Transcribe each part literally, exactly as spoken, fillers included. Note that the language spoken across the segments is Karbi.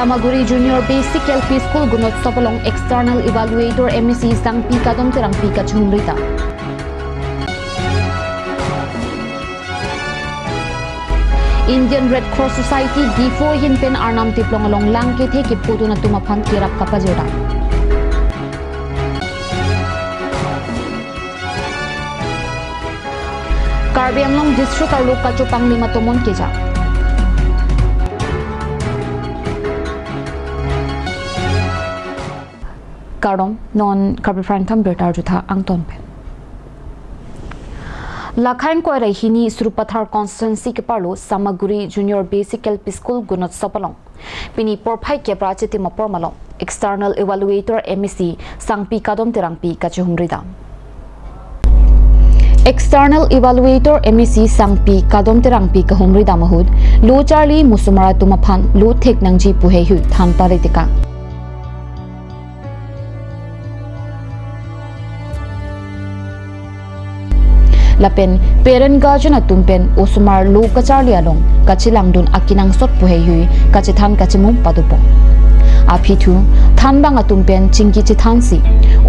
Samaguri Junior Basic L P School Gunotsov along External Evaluator M A C Sangpi Kadom Terangpi kachihumri dam. Indian Red Cross Society Diphu ahin pen Arnam Teplong along lang kethe kepudun atum aphan kerap kapajir dam. Karbi Anglong District arlo kachopanglim atomon keja. Kardom, non Karbi Prime Time birta arjutha angton pen. Lakha ingkoi ra hini Sarupathar constituency keparlo Samaguri Junior Basic L P School Gunotsov along pini porphai kep ra chitim apor malom External Evaluator M A C Sangpi Kadom Terangpi kachihumri dam. External Evaluator M A C Sangpi Kadom Terangpi kahumri dam ahut lo charli amusomar atum aphan lo thek nangji pu heihui than pare tekang. Lapen parent guardian atum pen osomar lo kacharli along kachelangdun akenangsot pu heihui kachethan kachemum padopon. Aphi thu thanbang atum pen chingki chethansi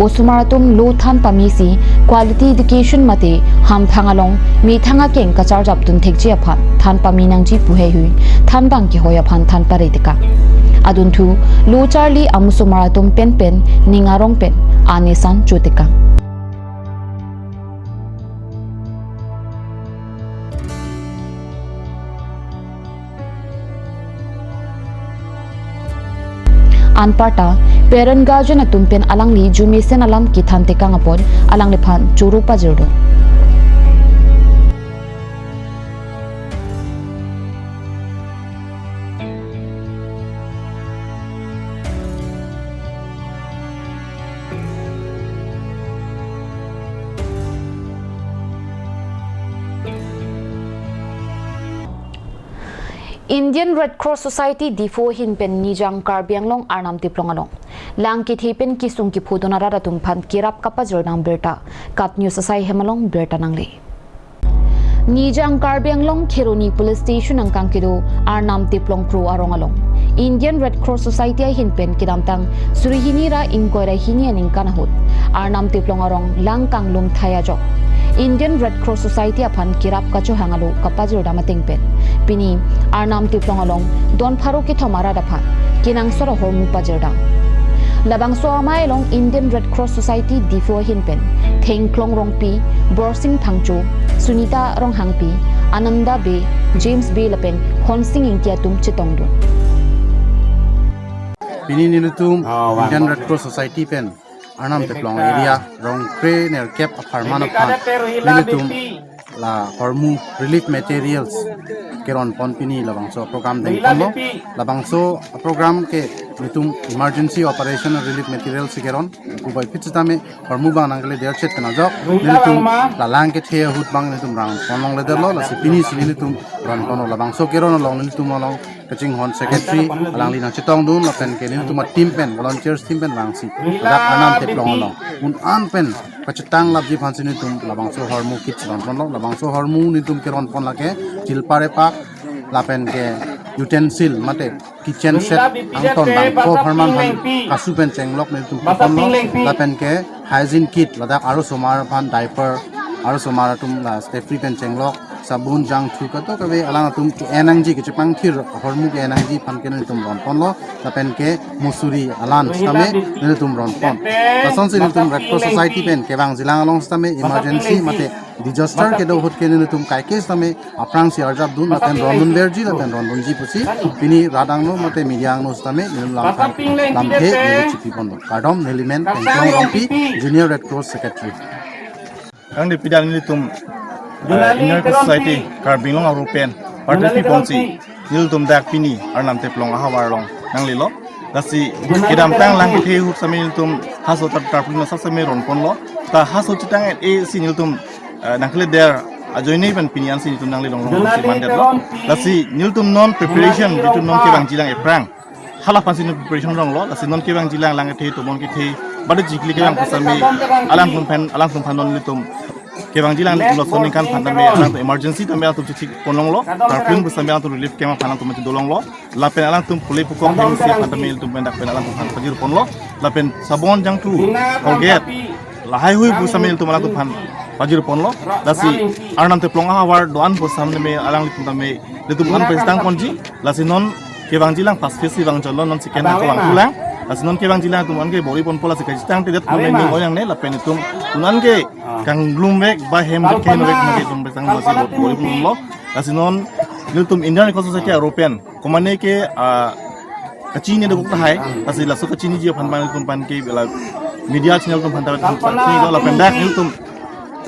osomar atum lo than pamisi quality education mate hamphang along methang akeng kacharjapdun thekji aphan than pame nangji pu heihui thanbang kehoi aphan than pare tekang. Adunthu lo charli amusomar atum penpen ning arong pen anesan cho tekang. Anparta parent guardian atum pen alangli jumesen alam kethan tekang apot alangliphan choro pajirdun. Indian Red Cross Society Diphu ahin pen Nijang Karbi Anglong Arnam Teplong along lang kethe pen kesung kepudun arat atum aphan kerap kapajir dam birta KAT News asai hem along birta nangle. Nijang Karbi Anglong Kheroni Police Station angkang kedo Arnam Teplong Kro arong along Indian Red Cross Society ahin pen kedamtang suri hini ra ingkoi ra hini aningkan ahut Arnam Teplong arong lang kanglum thai ajok Indian Red Cross Society aphan kerap kachohang alo kapajir dam ateng pen pini Arnam Teplong along don pharo kethom arat aphan kenangsot ahormu pajir dam. Labangso amei along Indian Red Cross Society Diphu ahin pen Thengklong Rongpi, Borsing Phangcho, Sunita Ronghangpi, Ananda Bey, James Bey lapen Honsing Ingti atum chetongdun. Pini nelitum Indian Red Cross Society pen Arnam Teplong area Rongkre nerkep apharman aphan nelitum la hormu relief materials keron pon pini labangso program dengponlo. Labangso program ke nelitum emergency operation relief materials keron kubai phit sitame hormu bang nangkele derchet pen ajok nelitum la lang kethe ahut bang nelitum rang ponlongledetlo, lasi pini si nelitum ron ponlo. Labangso keron along nelitum along kachinghon secretary alangli nangchetongdun lapen ke nelitum a-team pen, volunteers team pen vangsi ladak Arnam Teplong along un-an pen kachetang lapji aphansi nelitum labangso hormu kit ron ponlo. Labangso hormu nelitum keron pon lake jilpar epak lapen ke utensil mate kitchen set angton bangpho apharman aphan kasu pen chenglok nelitum ponlo, lapen ke hygiene kit ladak arosomar aphan diaper, arosomar atum la step free pen chenglok, sabun, jangthu kadokave alang atum ke-en nangji kechepangthir hormu ke-en nangji aphan ke nelitum ron ponlo, lapen ke musuri alan sitame nelitum ron pon. Lasonsi nelitum Red Cross Society pen kevang jilang along sitame emergency mate disaster kedo ahut ke nelitum kaike sitame aphrangsi arjapdun lapen rondunverji lapen rondunji pusi pini rat angno mate media angno sitame nelitum lam thang lamthe neli chipi ponlo. Kardom, neli men Thengklong Rongpi, Junior Red Cross Secretary. Ang di pidang nelitum, eh, Indian Red Cross Society Karbi Anglong arupen participate ponsi nelitum dak pini Arnam Teplong ahavar along nanglelo. Lasi kedamtang lang kethe ahut sitame nelitum haso tar tarpulin asap sitame ron ponlo. Ta haso chetang-et-e si nelitum, eh, nangkele der ajoine pen pini ansi nelitum nangle longlong si mandetlo. Lasi nelitum non preparation, nelitum non kevang jilang ephrang hala aphansi non preparation ronglo, lasi non kevang jilang lang kethe, tomon kethe, bade jikli kevang pusitame alangtum aphan, alangtum aphan non nelitum Kevangji alang ningkan aphan tame alangtum emergency tame alangtum chichi ponlonglo. Tarpin pu tame alangtum relief camp aphan alangtum mati dolonglo. Lapen alangtum pule pukok hem si aphan tame ilitum pendak pen alangtum aphan pajir ponlo. Lapen sabon jangthu, Colgate, lahai hui pu tame ilitum alangtum aphan pajir ponlo. Lasi Arnam Teplong ahavar do-an pu tame alanglitum tame ilitum an pajir tang ponji. Lasi non kevangji alang pas phase si vang jolo non second ako vang pulang. Lasi non kevangji alang atum an ke bor-i ponpo, lasi kachitang tedet tame ning oyang ne lapen itum tun an ke kanglum vek ba hem vek keno vek mage itum pajir tang masi bor-i ponlo. Lasi non nelitum Indian Reconciliation Society aropen komane ke, ah, kachini dokok tahai, lasi laso kachiniji aphan abang nelitum aphan ke la media channel atum aphan ta kachinilo lapen dak nelitum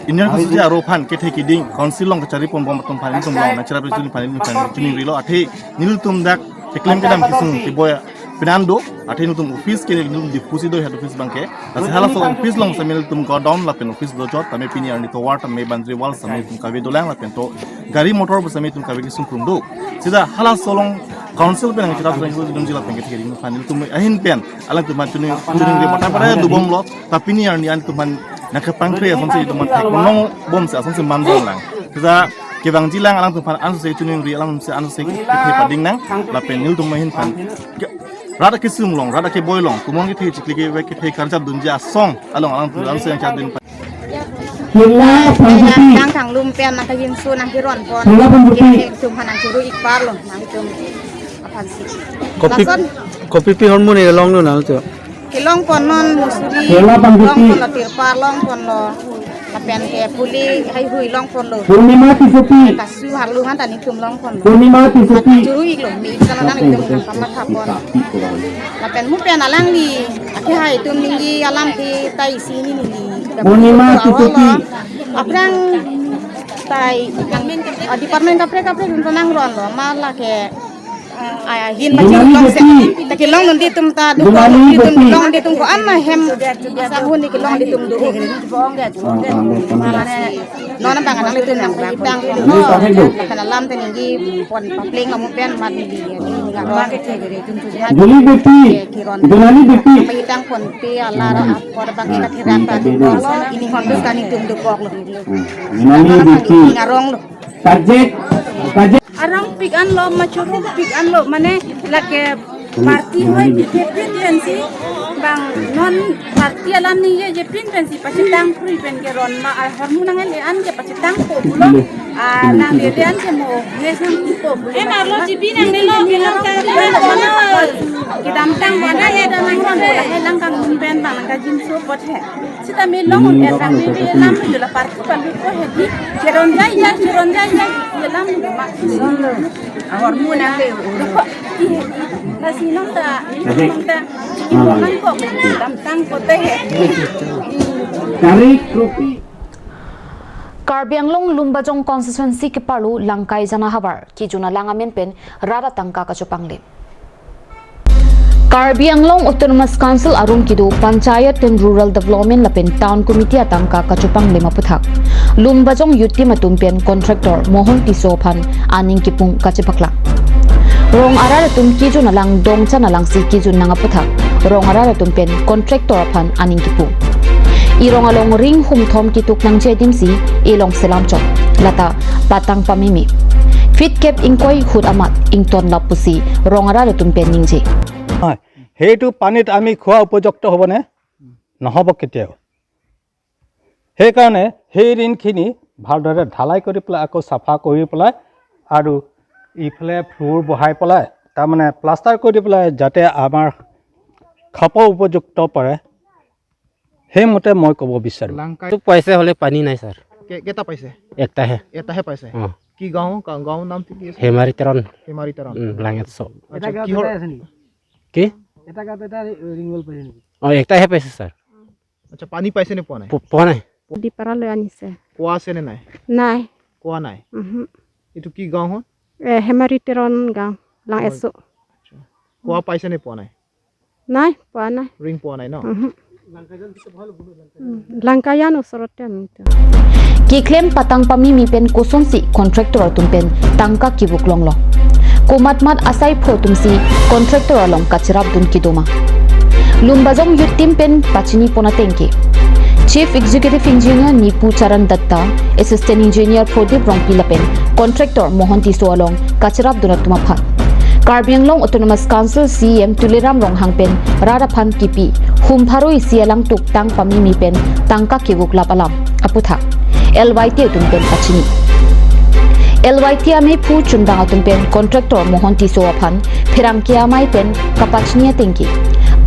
Indian Reconciliation Society aro aphan kethe kiding council along kachari ponbom atum aphan nelitum along nangcherap ri aphan nelitum aphan chiningrilo, athe nelitum dak keklem kedam kesung keboi penan do, athe nelitum office ke nelitum Diphu si do head office abang ke. Lasi halaso office along tame nelitum go down lapen office dojot tame pini arni tovar tame boundary wall tame nelitum kave dolang lapen to gari motor pu tame nelitum kave kesung krung do. Sita halaso along council pen nangcherap ri dunji lapen kethe kiding aphan nelitum ahin pen alangtum aphan chini chiningri batai batai dobomlo. Ta pini arni an atum aphan nangkepangkri asonsi itum aphan thek nongbomsi asonsi mandong lang. Sita kevangji alang alangtum aphan ansose chiningri alam si ansose kethe pading nang lapen nelitum ahin aphan ke-, rat akesung along, rat akeboi along, kumon kethe chikli kevek kethe karjap dunji asong along alangtum ansose yang chadin. Kela Pangjupi. Nang kanglum pen nangkajinso nangkeron pon. Kela Pangjupi. Itum aphan nangchuru-ik parlo nangtum aphansi. Kopi, lason kopi pi hormu ne long no nang tu. Kelong pon non musuri, Kela Pangjupi. Long ponlo, tirpal long ponlo, lapen ke pule haihui long ponlo. Purnima Tissopi. Kasu harlu han ta nelitum long ponlo. Purnima Tissopi. Churu-iklo, me-ik sana nang itum kamatha pon. Lapen mu pen alangli akehai atum ningje alam ke ta isi neli neli. Purnima Tissopi. Aphrang tai, ah, department kaprek kaprek atum nangronlo, ma lake, ah, ahin Dunani pachirlong se, Beti. Ta kelong dunde atum ta, Dunani atum Beti. Kelong dunde atum ko-an ahem asahun ne kelong dunde atum do. Ah, ah, ah, ah. Mane non abang alanglitum nangpitang. Ini tarik do. Lapen alam ta ningje pon papleng kamu pen mat neli, neli ngarong. Dunani Beti. Kiron. Dunani Beti. Nangpitang ponpe alar apor abang, ah, katherak ta, ini kondus ta nelitum dopoklo. Hmm. Dunani Beti. Ngaronglo. Kajek, kajek. Arongpik anlo, machurupik anlo, mane lake party hoi ke pin pensi bang non party alam ningje pin pensi pachitang puri pen keron ma, ah, hormu nangle an ke pachitangpo pulo. Ah, nangle an ke mo ngesang po pulo. Em arlo chipi nanglelo, kelong ta mana kedamtang mana ya damtang pulo. He lang kanglum pen bang nangkajinso apot he. Sita me long un-e lang me me lam me jula parku palu ko hedi. Cheron jai jai, cheron jai jai. Ye lam me ma. Ahormu nangle. Nasi nonta, nonta. Chikin bokan ko, dam tang ko te he. Tarik Ropi. Karbi Anglong Lumbajong constituency keparlo Langkai Jana havar kijun alang amen pen rat atangka kachopanglim. Karbi Anglong Autonomous Council arum kedo Panchayat pen Rural Development lapen Town Committee atangka kachopanglim aputhak Lumbajong Youth Team atum pen contractor Mohon Tisso aphan aning kipung kachepaklang. Rong arat atum kijun alang dongchan alangsi kijun nang aputhak rong arat atum pen contractor aphan aning kipung. Irong along ring humthom kituk nangji adimsi ilong selam chot. Lata patang pamimi. Feet kep ingkoi hut amat ington lap pusi rong arat atum pen ningje. হয়, সেইটো পানীত আমি খোৱা উপযুক্ত হ'বনে? নহ'ব কেতিয়াও। সেইকাৰণে সেই ৰিংখিনি ভালদৰে ঢালাই কৰি পেলাই, আকৌ চাফা কৰি পেলাই, আৰু ইফালে ফ্ল'ৰ বহাই পেলাই, তাৰমানে প্লাষ্টাৰ কৰি পেলাই, যাতে আমাৰ খাবৰ উপযুক্ত পৰে, সেইমতে মই ক'ব বিচাৰোঁ। লাংকাই এইটো পাইছে হ'লে পানী নাই, ছাৰ। কে-, কেইটা পাইছে? একটাহে। এটাহে পাইছে। অ। কি গাঁও? গা-, গাঁওৰ নামটো কি আছে? হেমাৰি তেৰণ। হেমাৰি তেৰণ। উম, লাঙেত চব। আচ্ছা, এটা গাঁৱত কিহৰ এটা আছে নেকি? কি? এটা গাঁৱত এটা ৰি-, ৰিং ৱেল পাইছে নেকি? অ, একটাহে পাইছে, ছাৰ। আচ্ছা, পানী পাইছে নে পোৱা নাই? প-, পোৱা নাই। ডিপাৰালৈ আনিছে। কোৱা আছে নে নাই? নাই। কোৱা নাই? উহু। এইটো কি গাঁও হয়? এ, হেমাৰি তেৰণ গাঁও, লাং হয়। এচু। আচ্ছা। কোৱা পাইছে নে পোৱা নাই? নাই, পোৱা নাই। ৰিং পোৱা নাই ন? উহু। উম, লাংকায়ান ওচৰতে আমি তো। Keklem patang pamimi pen kosonsi contractor atum pen tangka kivuk longlo. Komatmat asai pho atumsi contractor along kachirap dun kedo ma. Lumbajong Youth Team pen pachini pon ateng ke. Chief Executive Engineer Nipu Charan Datta, Assistant Engineer Prodip Rongpi lapen Contractor Mohon Tisso along kacherapdun atum aphan Karbi Anglong Autonomous Council C E M Tuliram Ronghang pen rat aphan kipi hum pharo isi alangtuk tang pamimi pen tangka kevuklap alam aputhak L Y T atum pen pachini. L Y T amei phu chundang atum pen contractor Mohon Tisso aphan pherangke amei pen kapachini atengke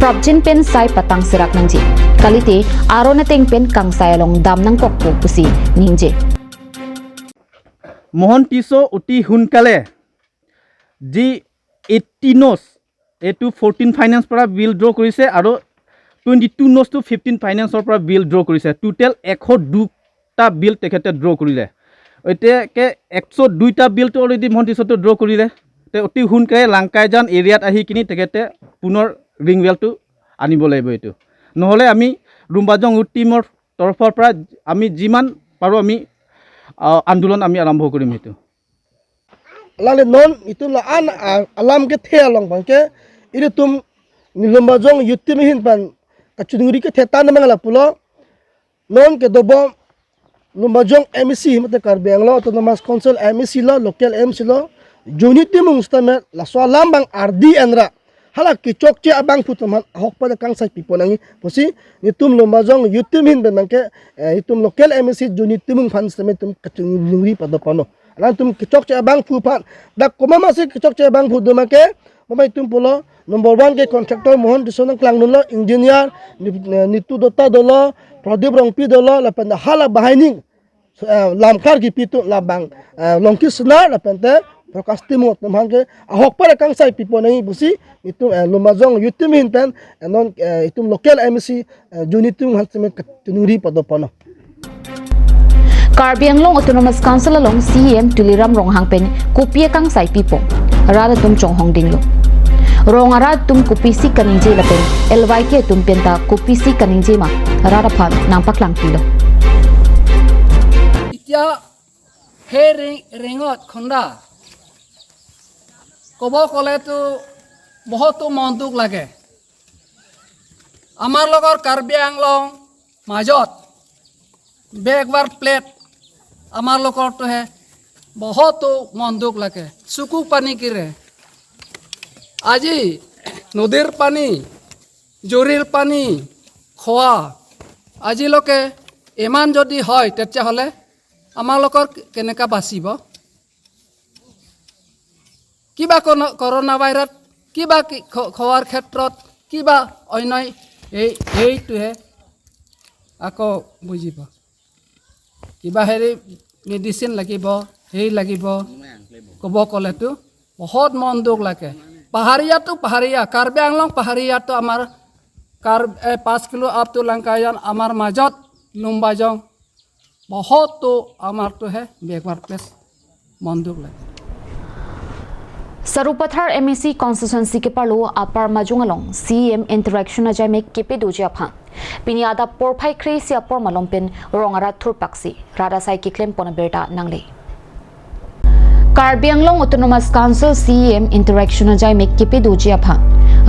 prapjin pen sai patang serak nangji. Kalite aron ateng pen kangsai along dam nangkokpo pusi ningje. মোহন টিছো অতি সোনকালে যি eighteen notch, এইটো ফ'ৰটিন ফাইনেন্সৰ পৰা বিল ড্ৰ কৰিছে আৰু twenty two নচটো ফিফটিন ফাইনেন্সৰ পৰা বিল ড্ৰ কৰিছে। টোটেল এশ দুটা বিল তেখেতে ড্ৰ কৰিলে। এতিয়াকে এশ দুইটা বিলটো অলৰেডি মোহন টিছোটো ড্ৰ কৰিলে। তে অতি সোনকালে লাংকাইজান এৰিয়াত আহি কিনি তেখেতে পুনৰ ৰিং ৱেলটো আনিব লাগিব এইটো। নহ'লে আমি লুম্বাজং টিমৰ তৰফৰ পৰা আমি যিমান পাৰোঁ আমি আহ, আন্দোলন আমি আৰম্ভ কৰিম সেইটো। Alangli non itum la-an a- alam kethe along abangke ilitum Lumbajong youth team ahin pen kachuningri kethe ta namang lapulo. Non kedobom Lumbajong M A C mate Karbi Anglong Autonomous Council M A C lo, local M A C lo, Joni Timung sitame laso alam abang ardi enra hala kechokche abangphu atum aphan ahokpet kangsai pipo nangji pusi nelitum Lumbajong youth team ahin pen abangke eh, itum local M A C Joni Timung aphan sitame itum kachuningri pado ponlo. Alangtum kechokche abangphu aphan. Dak komat masi kechokche abangphu do abangke, mama itum pulo number one ke contractor Mohon Tisso nangklangdunlo, engineer Ni- eh, Nitu Datta dolo, Prodip Rongpi dolo, lapen hala banghini eh, lamkar kipi atum labang eh, Longki Sena lapen te Prakash Timung atum aphan ke ahokpet kangsai pipo nangji pusi itum eh, Lumbajong youth team ahin pen eh, non eh, itum local M A C eh, Joni Timung aphan sitame kachuningri pado ponlo. Karbi Anglong Autonomous Council along C E M Tuliram Ronghang pen kopi akangsai pipo, rat atum chonghong dinglo. Rong arat atum kopisi kaningje lapen L Y T atum penta kopisi kaningje ma rat aphan nangpaklang pilo. এতিয়া সেই ৰিং ৰিঙত খুন্দা ক'ব ক'লেতো বহুতো মন দুখ লাগে। আমাৰ লগৰ কাৰ্বি আংলং মাজত বেকৱাৰ্ড প্লেট আমাৰ লগৰটোহে বহুতো মন দুখ লাগে, চকু পানী কিৰে। আজি নদীৰ পানী, জুৰিৰ পানী খোৱা আজিলৈকে ইমান যদি হয়, তেতিয়াহ'লে আমাৰ লগৰ কেনেকা বাচিব? কিবা কন- কৰোণা ভাইৰাছ, কিবা কি খ- খোৱাৰ ক্ষেত্ৰত, কিবা অন্য এই এইটোহে আকৌ বুজিব। কিবা হেৰি মেডিচিন লাগিব, হেৰি লাগিব, ক'ব ক'লেতো বহুত মন দুখ লাগে। পাহাৰীয়াটো পাহাৰীয়া, কাৰ্বি আংলং পাহাৰীয়াটো আমাৰ কাৰ এই পাঁচ কিলো আপ টু লাংকাইজান আমাৰ মাজত লুম্বাজং বহুতো আমাৰতো হে বেকৱাৰ্ড প্লেচ মন দুখ লাগে। Sarupathar M A C constituency keparlo Apar Majung along C E M interaction ajaimek kepedoji aphan pini adap porphai kre-isi apor malom pen rong arat thurpaksi rat asai keklem pon abirta nangle. Karbi Anglong Autonomous Council C E M interaction ajaimek kepedoji aphan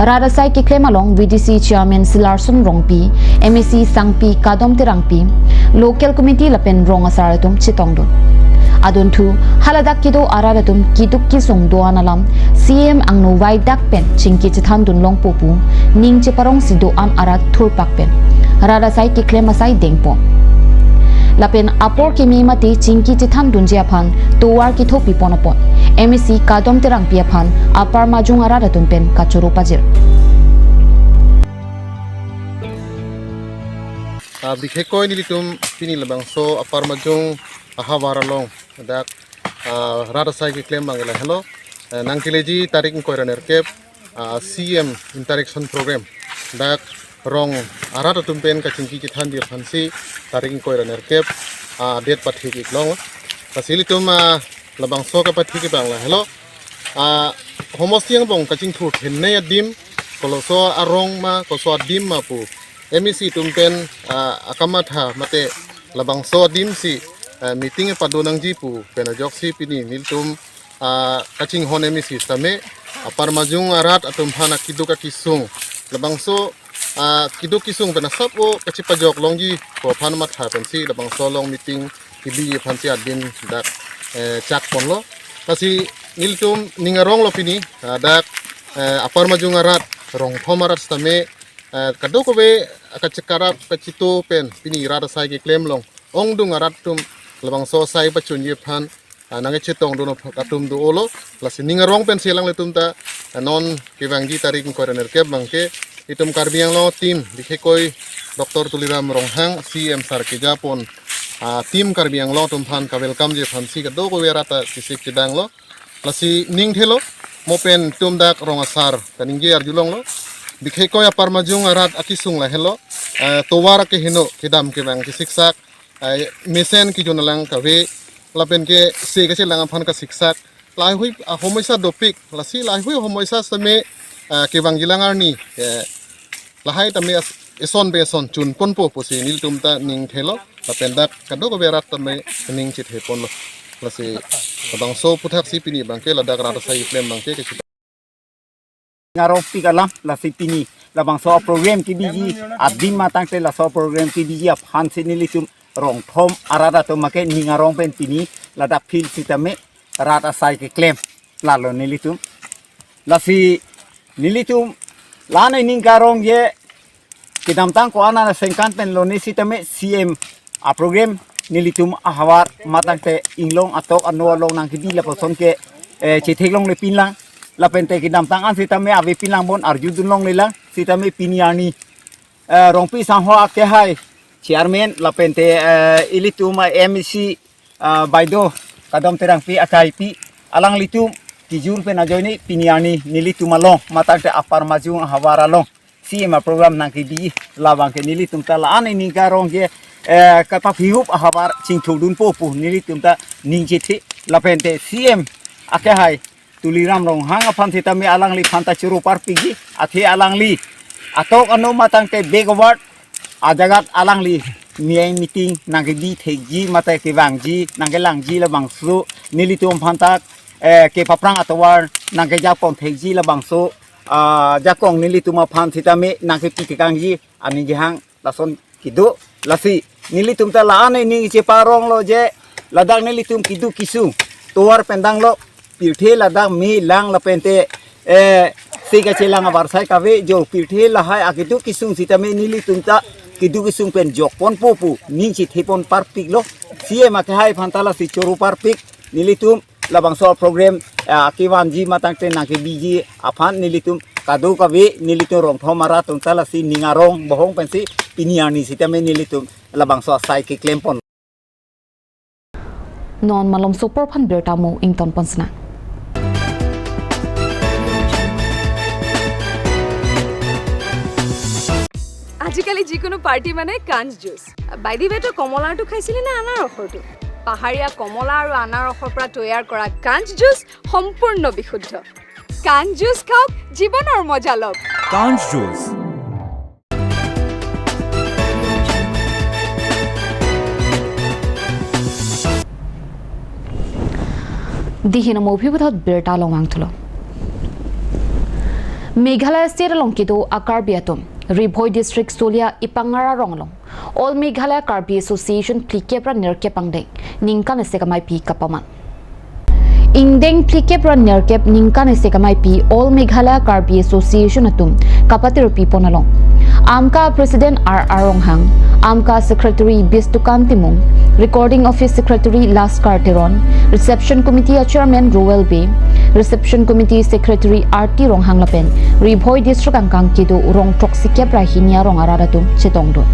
rat asai keklem along V D C chairman Silarson Rongpi, M A C Sangpi Kadom Terangpi, local committee lapen rong asar atum chetongdun. Adunthu haladak kedo arat atum keduk kesung do-an alam C E M angno vaidak pen chingki chethandun longpo pu ning cheparongsi do-an arat thurpak pen rat asai keklem asai dengpon. Lapen apor keme mate chingki chethandunji aphan tovar kethopi pon apot M A C Kadom Terangpi aphan Apar Majung arat atum pen kachoro pajir. Ah, bikhekoi nelitum pini labangso Apar Majung ahavar along dak ah, rat asai keklem abang lahelo, eh, nangkeleji tarik ingkoi ra nerkep ah, C E M interaction program dak rong arat atum pen kachingki chethanji aphansi tarik ingkoi ra nerkep ah, date pathik iklong. Lasi ilitum ah, labangso kapathik abang lahelo. Ah, homosti angbong kachingthur thennei adim, koloso arong ma, koso adim ma pu M A C atum pen ah, akamatha mate labangso adim si ah, meeting pado nangji pu pen ajoksi pini nelitum ah, kachinghon M A C sitame Apar Majung arat atum aphan akeduk akesung labangso ah, keduk kesung pen asap o kachepajok longji pu aphan matha pensi labangso along meeting kebi aphansi adin dak, eh, chak ponlo. Lasi nelitum ning aronglo pini, ah, dak, eh, Upper Majung arat, Rongthom arat sitame, eh, kadokave kachekarap kachito pen pini rat asai keklem along ongdung arat atum labangso asai pachunji aphan, ah, nangkachetongdun atum do-olo. Lasi ning arong pensi alanglitum ta, ah, non kevangji tarik ingkoi ra nerkep abangke itum Karbi Anglong team, bikheikoi Doctor Tuliram Ronghang, C M sir kejapon, ah, team Karbi Anglong atum aphan ka-welcome ji aphansi kadokave rat ta chesik chedanglo. Lasi ning thelo, mo pen itum dak rong asar kaningje arjulonglo. Bikheikoi Upper Majung arat akesung lahelo, eh, tovar akeheno kedam kevang kesiksak, eh, mesen kejun alang kave, lapen ke se kachelang aphan kasiksak. Laheihui ahomoisa dopik, lasi laheihui ahomoisa sitame, eh, kevangjilang arni, eh, lahai tame as-, eson pe eson chun ponpo pusi nelitum ta ning thelo, lapen dak kadokave rat tame ning chethe ponlo. Lasi labangso aphuthaksi pini abangke ladak rat asai keklem abangke kesi. Ngaropik alam, lasi pini labangso program kebiji adim matangte laso program kebiji aphansi nelitum Rongthom arat atum make ning arong pen pini ladak field sitame rat asai keklem lalo nelitum. Lasi nelitum la-an aning karong je kedamtang ko-an anat asengkan pen lone sitame C M aprogram nelitum ahavar matangte inglong atok ano along nangkebi lapuson ke, eh, chetheklongle pinlang, lapente kedamtang an sitame avepinlang bon arjudunlonglelang, sitame pini arni, eh, Rongpi Sangho akehai chairman lapente, eh, ilitum, eh, M A C, ah, Baido Kadom Terangpi akaipi, alanglitum kejun pen ajoine pini arni nelitum along matangte Upper Majung ahavar along C M aprogram nangkebi, labangke nelitum ta la-an aning karong je, eh, kapaphihuk ahavar chingthurdunpo pu nelitum ta ning chethe, lapente C M akehai Tuliram Ronghang aphan sitame alangliphan ta choro parpikji, athe alangli atok ano matangte backward ajagat alangli mei meeting nangkebi thekji mate kevangji nangkelangji labangso nelitum aphan ta, eh, kepaprang atovar nangkejapon thekji labangso, ah, jakong nelitum aphan sitame nangkepi tekangji aning kehang lason kedo. Lasi nelitum ta la-an aning cheparonglo je ladak nelitum keduk kesung tovar pen danglo, pirthe ladak me lang lapente, eh, se kachelang avarsai kave jo, pirthe lahai akeduk kesung sitame nelitum ta keduk kesung pen jokponpo pu ning chethe pon parpiklo. C M akehai aphan ta lasi choro parpik, nelitum labangso program, ah, kevanji matangte nangkebiji aphan nelitum kadokave nelitum Rongthom arat atum ta lasi ning arong bohong pensi pini arni sitame nelitum labangso asai keklem pon. Non malom sopor aphan birta mo ington pon sina. আজিকালি যিকোনো পাৰ্টি মানে কাঞ্চ juice. By the ৱে, তই কমলাৰটো খাইছিলি নে আনাৰসৰটো? পাহাৰীয়া কমলা আৰু আনাৰসৰ পৰা তৈয়াৰ কৰা কাঞ্চ জুচ সম্পূৰ্ণ বিশুদ্ধ। কাঞ্চ জুচ খাওক, জীৱনৰ মজা লওক। কাঞ্চ juice. Dihina movi puthot birta along vangthulo. Meghalaya state along kedo a-Karbi atum Ri Bhoi district Solia Ipangar arong along All Meghalaya Karbi Association phlikep ra nerkep angdeng ningkan isi kamaipi kapaman. Ingdeng phlikep ra nerkep ningkan isi kamaipi All Meghalaya Karbi Association atum kapatirpi pon along AMKA President R R Ronghang, AMKA Secretary Bistukan Timung, Recording Office Secretary Laskar Teron, Reception Committee Chairman Roel Bey, Reception Committee Secretary Arti Ronghang lapen Ri Bhoi District angkang kedo rong throksikep ra hini arong arat atum chetongdun.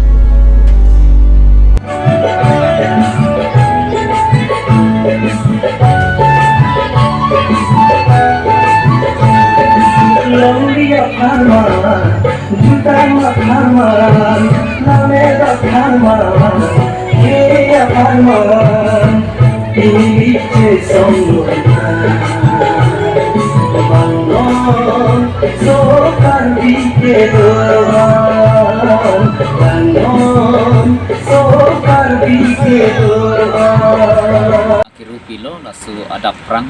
Longri apharman, jutang apharman, lamet apharman, he apharman, ini cesong bangnon, so Karbi kedoan, bangnon, so Karbi kedoan. Kirupi lo laso adap phrang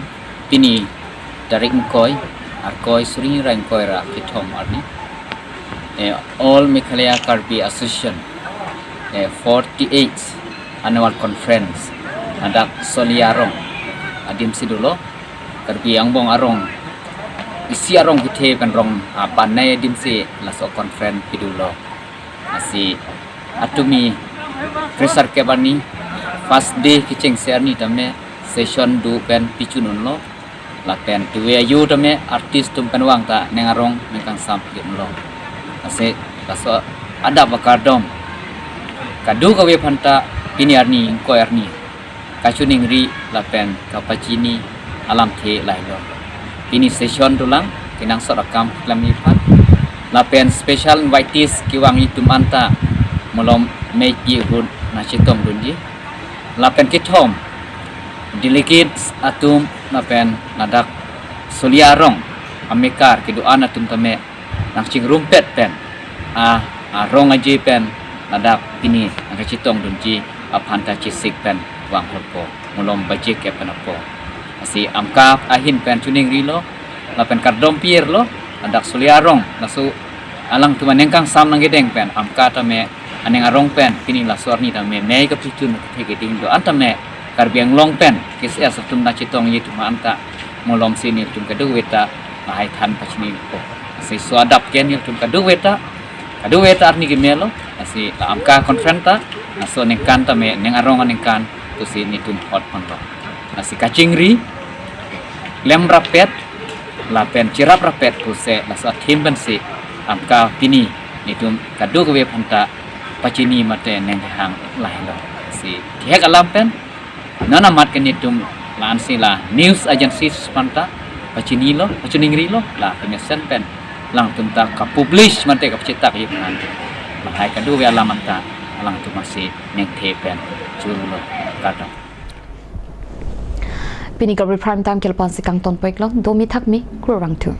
pini tarik ingkoi, Arkoi, suri hini ra ingkoi ra kethom arni. Eh, All Meghalaya Karbi Association, eh, forty-eighth Annual Conference, ladak Soliya arong adim si dolo. Karbi angbong arong isi arong kethe pen rong aban nai adim si laso conference pidolo. Lasi atumi kresar kep arni, first day kechengsi arni tame session do pen pichun unlo. Lapen tuwe ayu tame artist atum pen vang ta neng arong neng kangsam yun lo. Lasi laso adap akardom kadokave aphanta pini arni ingkoi arni kachiningri lapen kapachini alamthe lahelo. Pini session dolang, kenangsot akam klemji aphan. Lapen special invitees kevang atum anta malom mei ahut nangchetong dunji. Lapen kethom, delegates atum lapen ladak Soliya arong amekar kedo-an atum tame nangchingrumpet pen, a, arong aje pen ladak pini nangkachetong dunji aphanta chesik pen vang hotpo, malom baje kep pen apor. Lasi Amka ahin pen chiningrilo, lapen kardom pi-irlo, ladak Soliya arong, laso alangtum aneng kangsam nangkedeng pen, Amka tame aneng arong pen, pini laso arni tame mei kapichun kethe keding do-an tame Karbi Anglong pen K C S atum nangchetongji atum anta malom si nelitum kadokave ta lahai than pachinipo. Lasi laso adap ke nelitum kadokave ta, kadokave ta arni kemelo. Lasi la Amka conference ta laso aningkan tame neng arong aningkan pusi nelitum hot ponlo. Lasi kachingri klem rappet lapen cherap rappet pusi laso a-theme pensi Amka pini nelitum kadokave aphanta pachini mate neng kehang lahelo. Lasi thihek alam pen non amat ke nelitum la-ansi la news agencies aphanta pachinilo, pachiningrilo, la kemesen pen alangtum ta kapublish mate kapachetakji aphan, lahai kadokave alam anta alangtum asi nengthe pen churlo. Kardom. Pini Karbi Prime Time ke lapu-ansi kangton peklo, domi thakmi, kurvangthu.